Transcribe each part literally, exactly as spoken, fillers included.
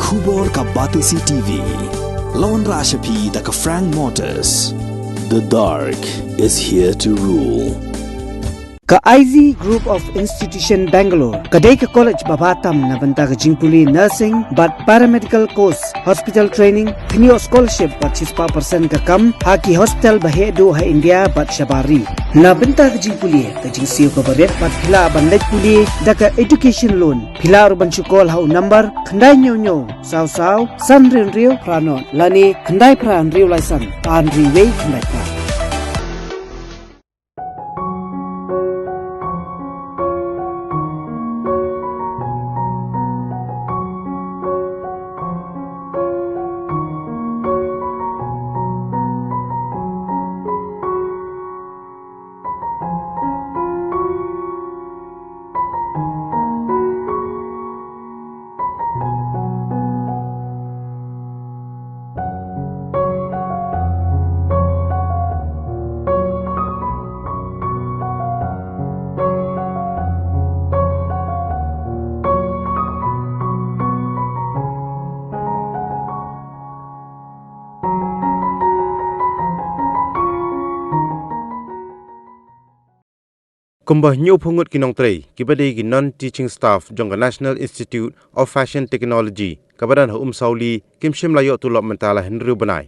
Khubor ka Batesi T V. La wanrah sha phi da ka Frank Motors. The dark is here to rule. Ka I Z Group of Institution Bangalore ka dei ka college ba bha tam na bynta ka jingpule nursing bad paramedical course, hospital training, kynnoh scholarship bad shispah percent ka kam ha ki hospital ba heh duh ha India bad shabar ri. Na bynta ka jingpule, ka jingsiew kaba rit bad phi lah ban leit pule da ka education loan. Phi lah ruh ban shu call ha u number khyndai hynñiew hynñiew saw saw san hynriew hynriew phra nought lane khyndai phra hynriew lai san ar hynriew wei khyndai phra. Kumba hynñiewphew ngut ki nongtrei kiba dei ki non-teaching staff jong ka National Institute of Fashion Technology kaba don ha Umsawli kim shym la ïoh tulop mynta la hynriew bnai.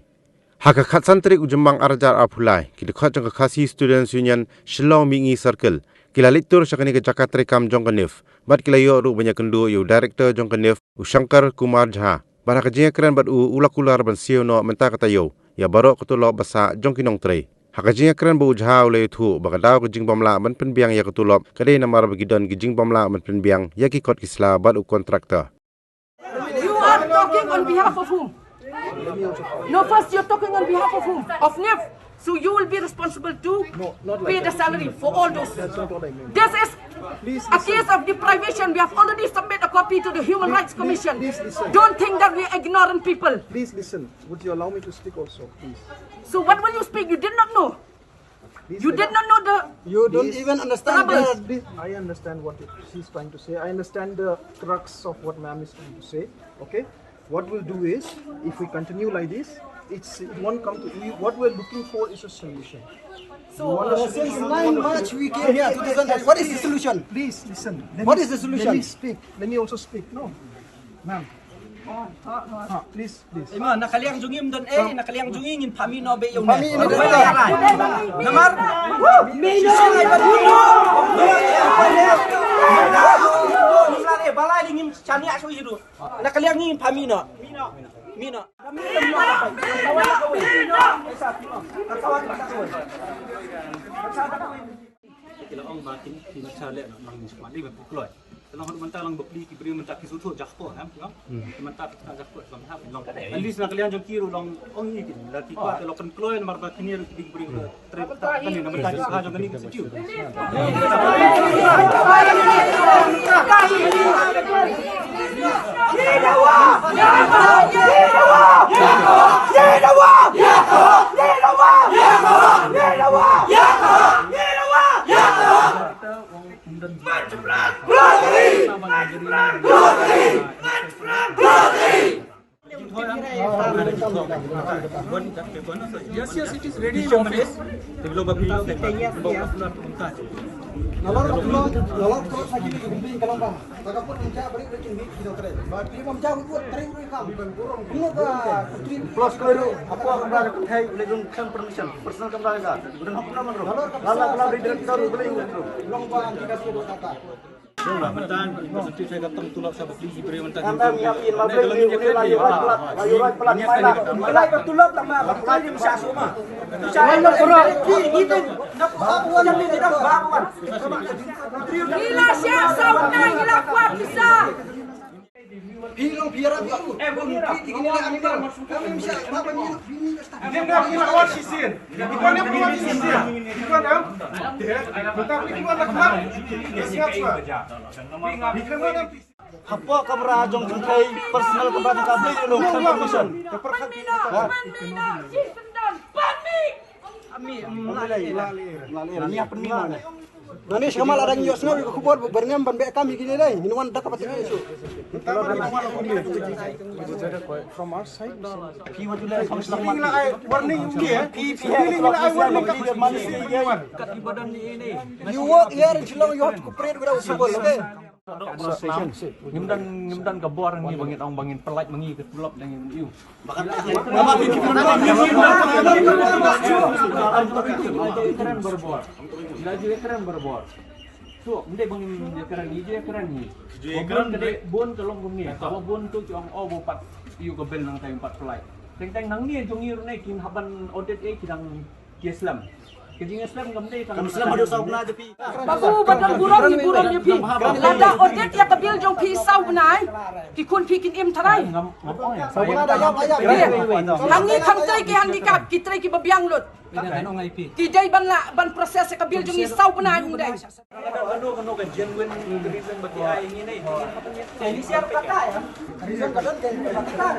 Ha ka khatsan tarik u Jymmang arhajar arphew lai, ki dkhot jong ka Khasi Students Union Shillong Mihngi Circle ki la leit tur sha kane ka jaka treikam jong ka NIFT bad ki la ïoh ruh ban ïakynduh ïa u Director jong ka NIFT, u Shankar Kumar Jha. Bad ha ka jingïakren bad u, u la kular ban siew noh mynta ka taïew ïa baroh ka tulop ba sah jong ki nongtrei. Ha ka jingïakren bad u Jha u la ïathuh ba ka daw ka jingbymlah ban pynbiang ïa ka tulop ka dei namar ba ki don ki jingbymlah ban pynbiang ïa ki kot ki sla bad u contractor. You are talking on behalf of whom? No, first you're talking on behalf of whom? Of NIFT. So you will be responsible to pay the salary for all those. This is a case of deprivation. We have already submitted a copy to the Human Rights Commission. Don't think that we are ignorant people. Please listen. Would you allow me to speak also, please? So what will you speak? You did not know. You did not know the. You don't even understand the. This, I understand what she's trying to say. I understand the crux of what ma'am is trying to say. Okay? What we'll do is, if we continue like this, it's, it won't come to. We, what we're looking for is a solution. So, uh, since nine March we came here, two thousand. What is the solution? Please listen. What is the solution? Let me speak. Let me also speak. No, ma'am. Ha, please, please. Ima, na ka liang jong ngi ym don eh, na ka liang jong ngi ngin pynmih noh beit ïa u. Pynmih noh beit. Namar. Balei ngim shaniah shuh ïa u. Na ka liang ngi ngin pynmih noh. Mih noh. Ki la ong ba kin, kin sa leh noh, nang sma dei ba kloi. Te long mynta long bapli ki briew mynta ki shu thoh jackpot, em, ki ong. Mynta ki thoh jackpot, long hap, long. At least na ka liang jong ki ruh long ong ïa ki, la ki kwah te long pynkloi namar ba kine ruh ki dei ki briew ba trei ta kane na mynta ki ha jong kane ki situ. Yes, yes, it is ready in office. Nalor, nalor, nalor, lagi di kumpul kalang ba. Takapun incha beri beri kini kita try. Ba beri mamcha buat try. Plus koi ru, apa kamra ka pynthei, uleh jong kan permission, personal kamra ka. Udah hok na man ru. Lala kala beri director, uleh jong ru. Long ba anti kasi buat kata. Jong ba mentan, persentis saya katong tulop sa bapli ki briew mentan. Am, am, yakin, ma beri ni, uleh la yu rai plat, la yu rai plat, mai la. Uleh ka tulop la ma, ba kai ni masa suma. Masa ni, ni tu, nak apa wan, ni dah ba wan. Ni la siap sauna, ni la kuat bisa. Phi long phi ïarap ïa u. Eh, ba ngi phi ti kini le ani ba. Kami misa ba ba ngi phi ni sta. Ni na phi wan shisien. Ni wan ni wan shisien. Ni wan am. Te, kita phi wan na kma. Ni siap sua. Ni kama na phi. Hapoh kamra jong jong thei personal kamra jong ka Blei long kan permission. Te perkhat. Ha? Ami, mm, la le, la le. La le, ni apa ni ma ne? Nani sha kamal ada ngi ïohsngew ïa ka khubor ba byrngem ban beh kam ïa kine dei. Ngin wan da kaba tip ïa shu. From our side, we send. Ngi la ai warning ïa u, eh? Ngi la ai warning ka. You work here in Shillong, you have to cooperate with our people, okay? Ngim don, ngim don ka bor ngi ba ngin ong ba ngin pynlait ma ngi ka tulop da ngin ïoh. Ngi la ju ïakren barabor. Ngi la ju ïakren barabor. To, ym dei ba ngin ïakren, ngi ju ïakren ngi. Ba bun ka dei, bun ka long kumne. Ba bun to ki ong, oh, ba pat ïoh ka bill nangta ym pat pynlait. Teng teng nangne jong ngi ruh ne kin hap ban audit, eh, ki dang ki slem. Ka jingslem kam dei tang. Kam slem haduh saw bnai da phi. Babu, ba don burom ngi burom ïa phi. Lada audit ïa ka bill jong phi saw bnai, ki khun phi kin im tharai. Ngam, ngam ong. Saw bnai da ïap, ïap. Hangne khang trei ki handicap, ki trei kiba biang lut. Ki dei ban lah ban process ïa ka bill jong ngi saw bnai, ym dei. Kano, kano ka genuine reason ba ki ai ngi ne? Reason ka don, ka don.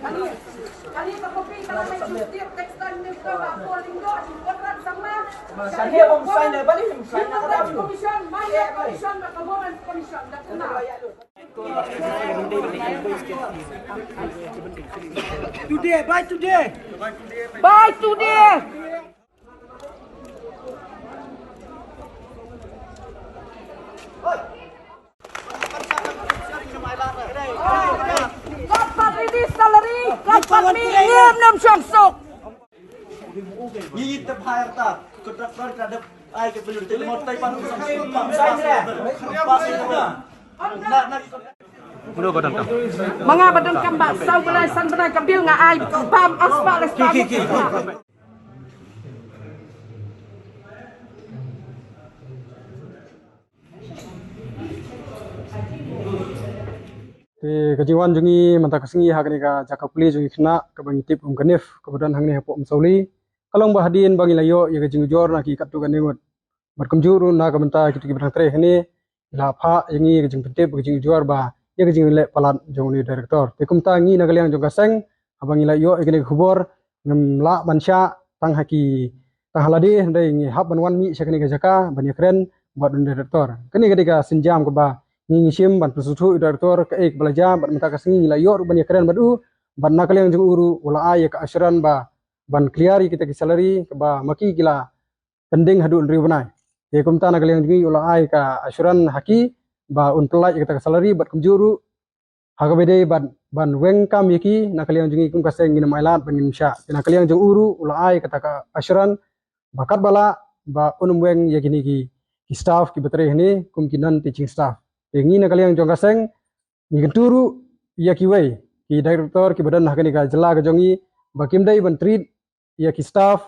Kali, kali ka copy ka la mai shu tip text time ni ka ba ko ling do, shi ko tran sang ma. Kali ba mu sign, ba ni mu sign na ka da. Commission, mai ya commission ba ka mo ban commission da kuma. Today, by today. By today. Kat pat release salary, kat pat mi ïem nem shong suk. Yi yi tep hire ta, kontraktor ka dep ai ke belu te mo tai pan. Na na. Manga ba donkam ba saw bnai san bnai ka bill nga ai bam aspa les. Te ka jingwan jong ngi mynta ka sngi ha kane ka jaka pule jong ngi khynnah kaba ngi tip kum ka NIFT kaba don hangne hapoh Umsawli. Ka long ba hadien ba ngi la ïoh ïa ka jingujor na ki katto katne ngut. Bad kumjuh ruh na ka bynta kito kiba dang trei hangne, la phah ïa ngi ka jingpyntip, ka jingujor ba ïa ka jingleh palat jong une u director. Te kumta ngi na ka liang jong ka seng, haba ngi la ïoh ïa kane ka khubor, ngim lah ban shah tang ha ki, tang ha lade, hynrei ngi hap ban wan mih sha kane ka jaka ban ïakren bad une u director. Kane ka dei ka sienjam kaba ngi ngi shim ban pynsngewthuh ïa u director kaei kaba la jia, bad mynta ka sngi ngi la ïoh ruh ban ïakren bad u, bad na ka liang jong u ruh u la ai ïa ka assurance ba ban clear ïa kita ki salary kaba ma ki ki la pending haduh hynriew bnai. Te kumta na ka liang jong ngi u la ai ka assurance ha ki ba un pynlait ïa kata ka salary bad kumjuh ruh ha kaba dei ban, ban weng kam ïa ki na ka liang jong ngi kum ka seng ngin ym ailad ban ngin ym shah. Te na ka liang jong u ruh u la ai kata ka assurance ba katba lah ba un ym weng ïa kine ki, ki staff kiba trei hangne kum ki non teaching staff. Te ngi na ka liang jong ka seng ngi kyntu ruh ïa kiwei ki director kiba don ha kane ka jylla ka jong ngi ba kim dei ban treat ïa ki staff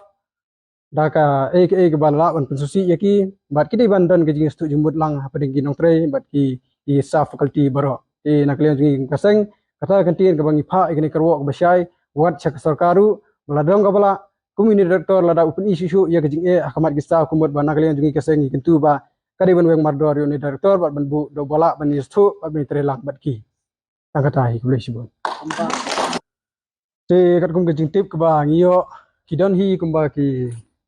da kaei kaei kaba lah ban pynsngewsih ïa ki, bad ki dei ban don ka jingsngewthuh jingmut lang hapdeng ki nongtrei bad ki, ki staff faculty baroh. Te na ka liang jong ngi ka seng, kata ka ktien kaba ngi phah ïa kane ka ruh kaba shai wat sha ka sorkar ruh, ba la dang kaba lah kum une u director lada u pyni shuh shuh ïa ka jingeh ha khmat ki staff, ka mut ba na ka liang jong ngi ka seng ngi kyntu ba ka dei ban weng mardor ïa une u director bad ban buh da uba lah ban ïasngewthuh bad ban ïatrei lang bad ki. Tang kata hi, khublei shibun. Te katkum ka jingtip kaba ngi ïoh, ki don hi kumba ki,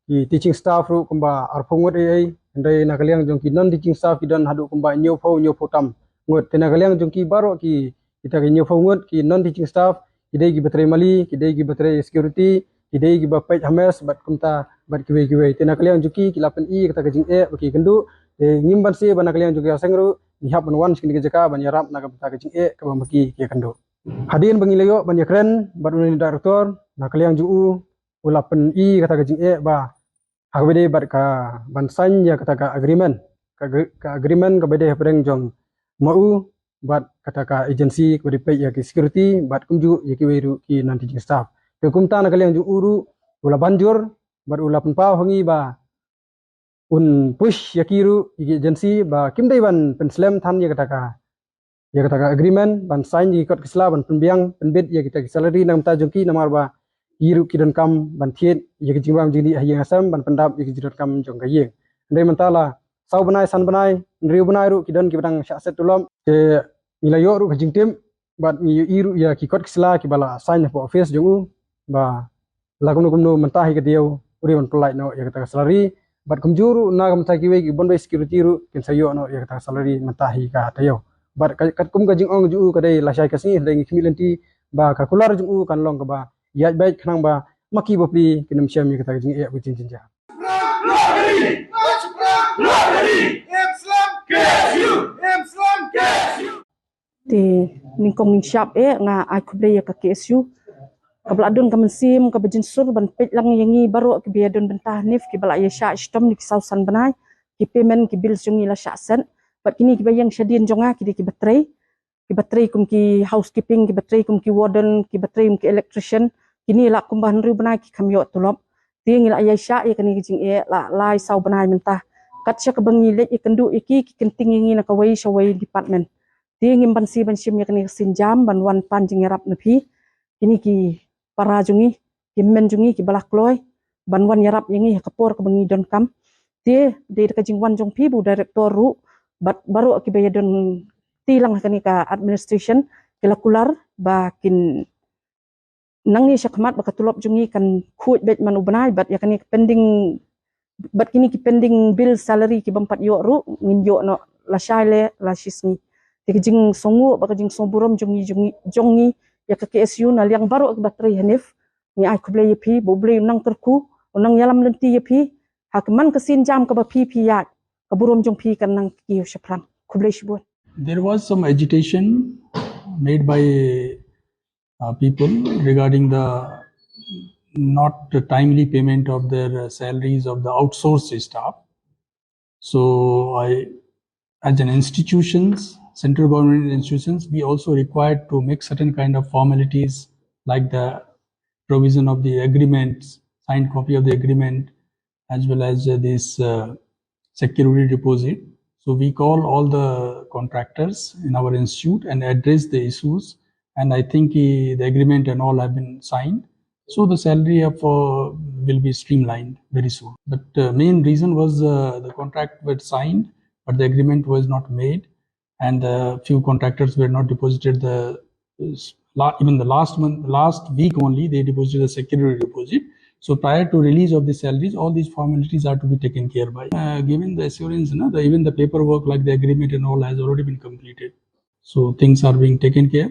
ki teaching staff ruh kumba arphew ngut ei ei. Hynrei na ka liang jong ki non teaching staff ki don haduh kumba hynñiewphew, hynñiewphew tam ngut. Te na ka liang jong ki baroh ki, kita ki hynñiewphew ngut ki non teaching staff, ki dei kiba trei mali, ki dei kiba trei security, ki dei kiba peit ha mess bad kumta bad kiwei kiwei. Te na ka liang jong ki ki la pyni kata ka jingeh ba ki kynduh. Te ngim banse ba na ka liang jong ki seng ruh ngi hap ban wan sha kane ka jaka ban ïarap na ka bynta ka jingeh kaba ma ki ki kynduh. Hadien ba ngi la ïoh ban ïakren bad une u director, na ka liang jong u, u la pyni kata ka jingeh ba ha kaba dei bad ka ban sign ïa kata ka agreement. Ka, ka agreement kaba dei hapdeng jong ma u bad kata ka agency kaba dei peit ïa ki security bad kumjuh ïa kiwei ruh ki non teaching staff. Te kumta na ka liang jong u ruh u la ban jur bad u la pynpaw ha ngi ba un push ïa ki ruh ïa ki agency ba kim dei ban pynslem than ïa kata ka, ïa kata ka agreement, ban sign ïa ki kot ki sla, ban pynbiang pynbit ïa kita ki salary na ka bynta jong ki, namar ba ki ruh ki donkam ban thied ïa ki jingbam jingdih ha ïing ha sem, ban pyndap ïa ki jingdonkam jong ka ïing. Hynrei mynta la saw bnai, san bnai, hynriew bnai ruh ki don kiba dang shah set tulop. Te ngi la ïoh ruh ka jingtip bad ngi ïohi ruh ïa ki kot ki sla kiba la sign hapoh office jong u ba la kumno kumno mynta hi ka dei u dei ban pynlait noh ïa kata ka salary. Bad kumjuh ruh na ka bynta kiwei ki bynriew security ruh kin sa ïoh noh ïa kata ka salary mynta hi ka taïew. Bad ka, katkum ka jingong jong u ka dei lashai ka sngi, hynrei ngi khmih lynti ba ka kular jong u kan long kaba ïaid beit khnang ba ma ki bapli kin ym shem ïa kata ka jingeh bad jingjynjar. Te nyngkong nyngshap eh nga ai khublei ïa ka K S U kaba la don ka mynsiem kaba jynsur ban peit lang ïa ngi baroh kiba ïadon bynta hangne kiba la ïashah shitom da ki saw san bnai, ki payment ki bills jong ngi la shah send. Bad kine kiba ïeng shadien jong nga ki dei kiba trei, kiba trei kum ki housekeeping, kiba trei kum ki warden, kiba trei kum ki electrician. Kine la kumba hynriew bnai ki kham ïoh tulop. Te ngi la ïashah ïa kane ka jingeh la lai saw bnai mynta. Kat sha kaba ngi leit ïakynduh ïa ki, ki kynting ïa ngi na kawei sha wei department. Te ngim banse ban shim ïa kane ka sienjam ban wan pan jingïarap na phi. Kine ki para jong ngi, ki hynmen jong ngi kiba la kloi ban wan ïarap ïa ngi ha ka por kaba ngi donkam. Te dei da ka jingwan jong phi bad u director ruh bad baroh kiba ïadon ti lang ha kane ka administration ki la kular ba kin nangne shakhmat ba ka tulop jong ngi kan khuid beit man u bnai bad ïa kane ka pending, bad kine ki pending bill salary ki bym pat ïoh ruh ngin ïoh noh lashai leh la shisngi. Te ka jingsngewnguh bad ka jingsngewburom jong ngi, jong ngi, jong ngi ïa ka K S U na liang baroh kiba trei hangne, ngi ai khublei ïa phi, ba U Blei un nang kyrkhu, un nang ïalam lynti ïa phi ha ka man ka sienjam kaba phi phi ïaid, ka burom jong phi kan nang kiew shaphrang. Khublei shibun. There was some agitation made by uh, people regarding the not the timely payment of their uh, salaries of the outsourced staff. So I, as an institutions, central government institutions, we also required to make certain kind of formalities like the provision of the agreements, signed copy of the agreement, as well as uh, this uh, security deposit. So we call all the contractors in our institute and address the issues. And I think uh, the agreement and all have been signed. So the salary of uh, will be streamlined very soon. But uh, main reason was uh, the contract was signed, but the agreement was not made, and uh, few contractors were not deposited the uh, la- even the last month, last week only they deposited the security deposit. So prior to release of the salaries, all these formalities are to be taken care by. Uh, given the assurance, na, the, even the paperwork like the agreement and all has already been completed. So things are being taken care.